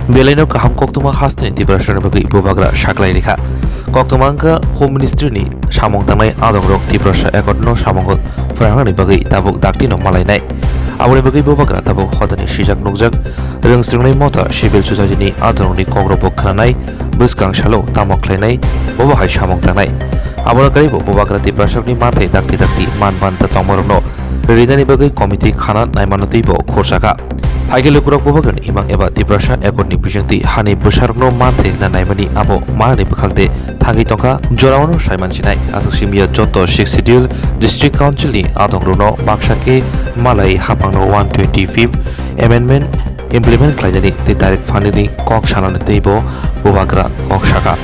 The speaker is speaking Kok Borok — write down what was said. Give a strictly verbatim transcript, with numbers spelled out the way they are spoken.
Belaino kaham koktwma hasteni Tiprasani bagwi bubagra saklai rikha. Koktwma wngkha Home Ministry ni samung tangnai adongrok Tiprasa Accord no samungo phwrangni bagwi tabuk daktino malainai. Aboni bagwi bubagra tabuk hodani sijak nukjak, rwngsrwngnai motha civil society ni adongrokni kokrokbo khwnanai, bwskang salo tamo khlainai, bobo hai samung tangnai. Abono karibo bubagra Tiprasakni manthai dakti dakti man banta tongmarokno rinani bagwi committee khana naimano twibo khorsa kha. Haikhe lukurok bubagrani imang eba Tiprasa Accord ni bisingtwi hani bwsarokno manthai rina naimani abo manani bwkhakde thangwi tongkha, jorao no saiman sinai. Aswk simiya joto Sixth Schedule District Council ni adongrokno baksa khe malai haphangno one twenty-fifth Amendment implement khlainani tei direct funding ni kok sanani teibo bubagra kok sakha.